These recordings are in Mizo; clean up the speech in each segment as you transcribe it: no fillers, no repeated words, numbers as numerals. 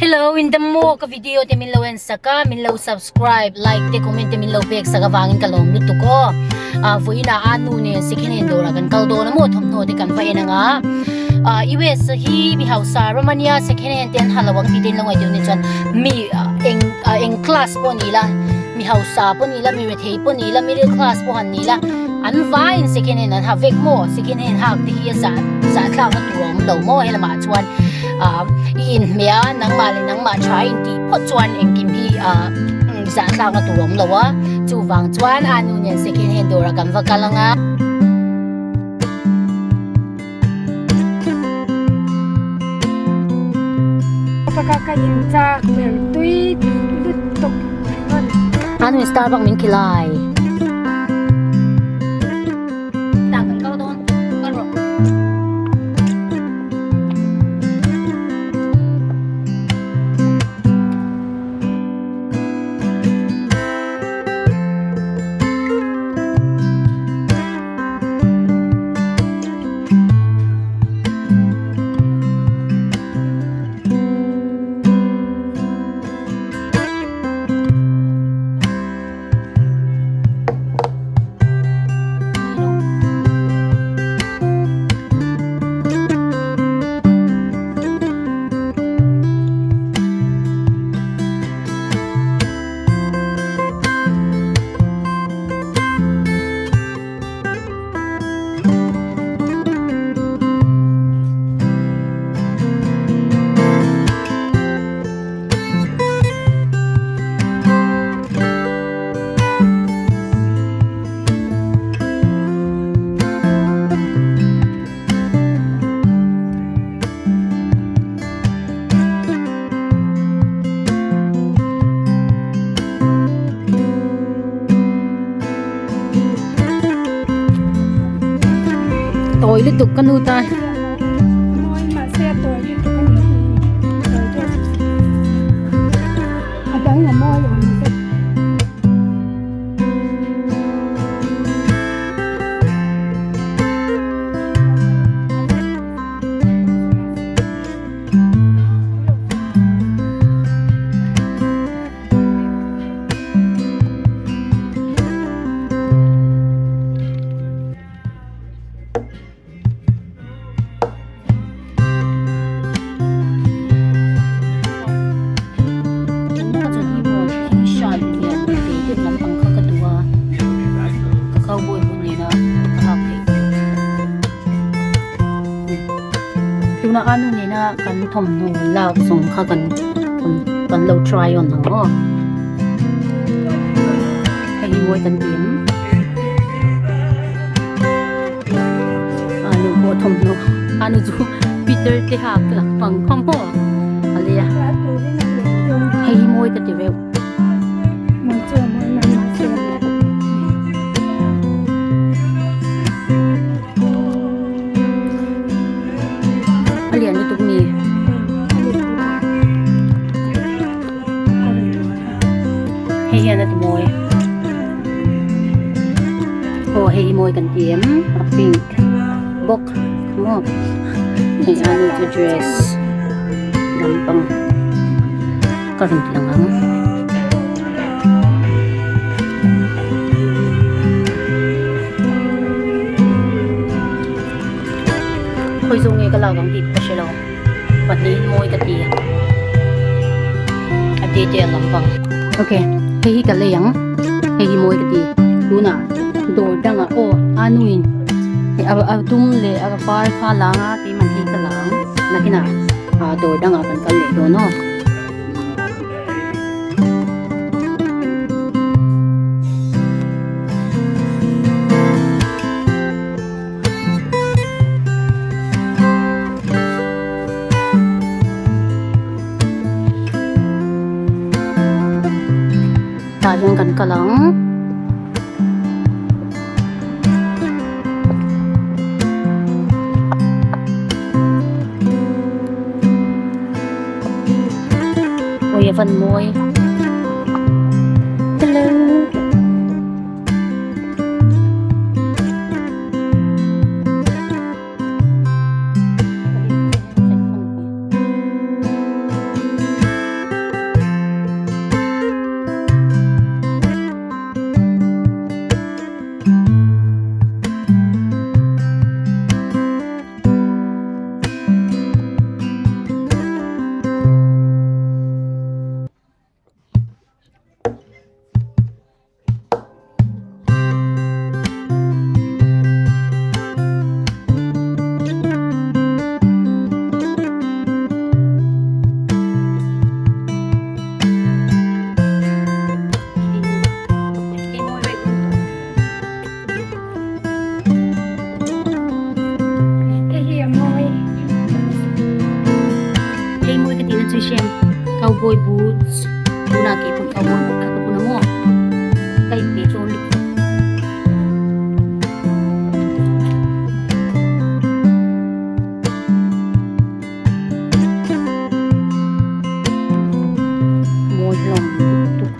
Hello in the mo ka video te min lo en sak a min lo subscribe like te comment te min lo pek sak avangin ka lawm lutuk aw a vawiin ah a nu nen second hand dawrah kan kal dawn a maw thawmhnaw te kan va en anga a US hi mi hausa Romania second hand te an ha lo ang tih te in lo ngaihtuah ni chuan mi eng eng class pawh ni la mi hausa pawh ni la mi rethei pawh ni la middle class pawh han ni la an vaiin second hand an ha vek maw second hand hak te hi a zah zahthlak na tur a awm lo maw helamah chuan ah i inhmeh a nangmah leh nangmah tha i intih phawt chuan engkim hi ah zahthlak na tur a awm lo a chuvang chuan a nu nen second hand dawrah kan va kal ang a. Paka ka in chak ber tui lutuk ringawt. Anu Starbucks min khilai. Ta kan kal dawn kal rawh. Tawi lutuk ka nu ta. Tuna a nu nena kan thawmhnaw lak zawng kha kan kan lo try on ang aw hei hi mawi kan ti ang a nu pawh thawmhnaw a nu chu Peter te hak lampang kha maw a lei a hei hi mawi ka ti reuh. A lian lutuk mi. Hei hian a ti mawi. Aw hei hi mawi kan ti em a pink bawk maw hei a nu chu dress lampang ka rawn ti lang ang. Khawi zawng nge ka lak ang tih ka hre lo pahnihin mawi ka ti a a detail lampang ok hei hi ka lei ang hei hi mawi ka ti tunah dawr dangah aw a nuin a dum leh a var kha a lang a keimah hei ka la ang nakinah dawr dangah kan kal leh dawn aw. Tah hian kan kal ang. Awi a van mawi. Hello. Cowboy boots tunah keipawh cowboy boot kha ka bun a maw ka inpeih dawn lutuk. Mawi hlawm lutuk.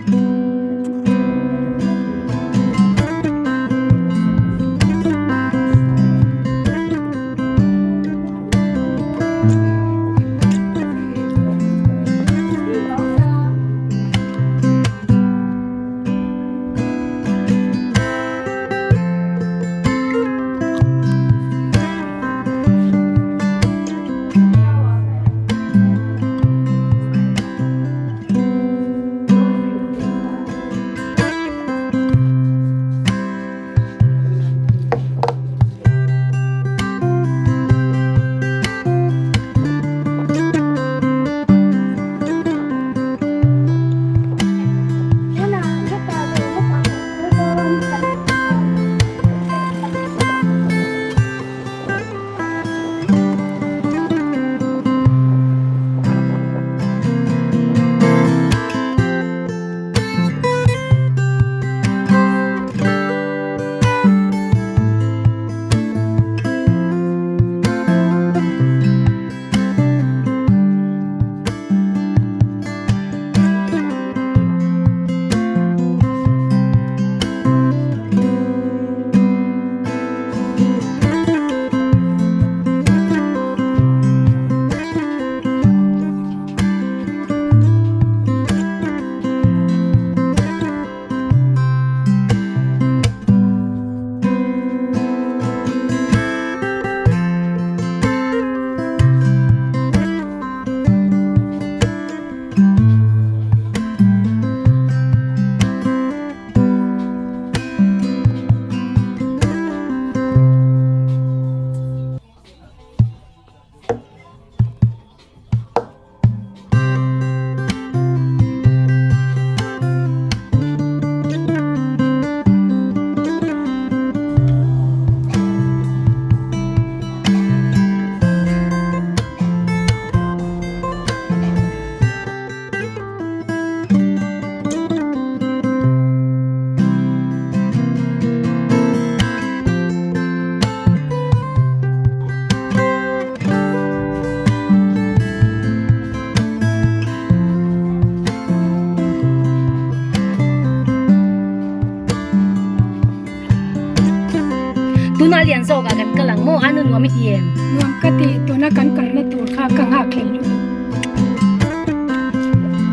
Tuna lian zawk ah kan kal ang maw a nu nuam i ti em? Nuam ka ti, tuna kan kalna tur kha ka nghak hlei lutuk.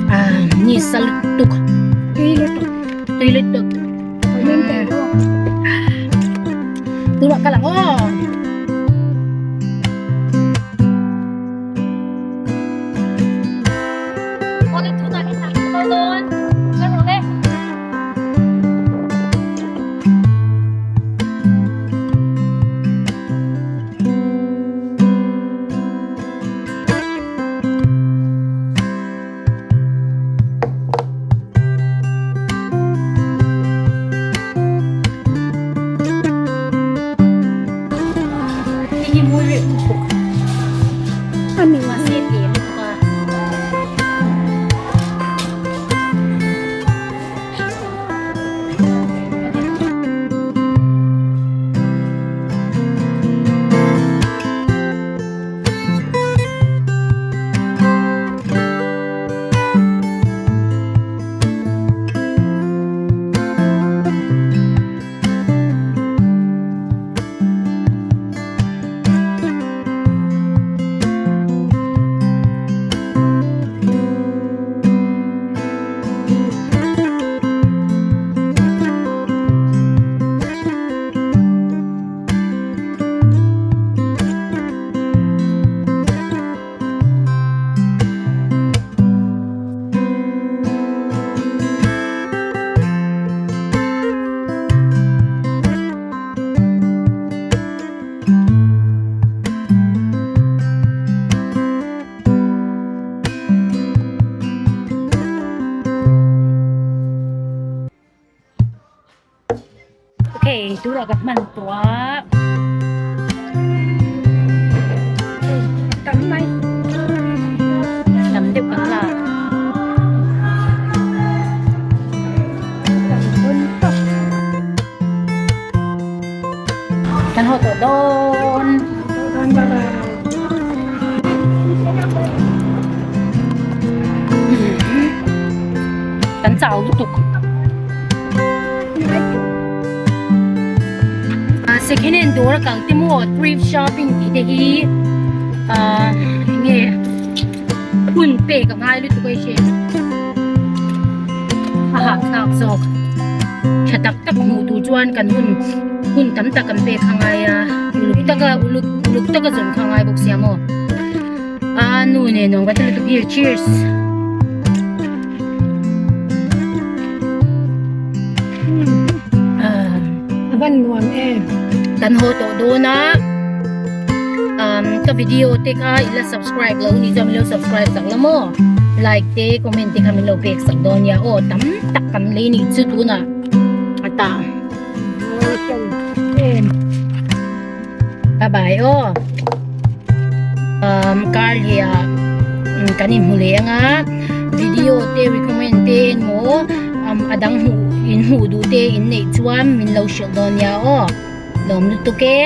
Ah, ni sa lutuk. Tui lutuk. Tui lutuk. Min pe bawk. Tuna kal ang aw. Okay, tura ka hman tawh a. Tam mai. Tam deuh kan la. Kan chau lutuk. Second hand dawr a kal te maw thrift shopping tih te hi ah enge hun pek a ngai lutuk a i hria a hahthlak zawk tha tak tak hmuh tur chuan kan hun hun tam tak kan pek a ngai a uluk taka uluk uluk taka zawn kha a ngai bawk sia maw a nu nen nuam ka ti lutuk hi cheers. A van nuam em. Kan haw tawh dawn a um ka video te kha ila subscribe lo ni chuan min lo subscribe sak la maw like te comment te kha min lo pek sak dawn nia aw tam tak kan lei nih chu tunah a ta bye bye aw um kar leh ah kan inhmu leh anga video te recommend te emaw um a dang hmuh in hmuh duh te in neih chuan min lo hrilh dawn nia aw lawm lutuk e.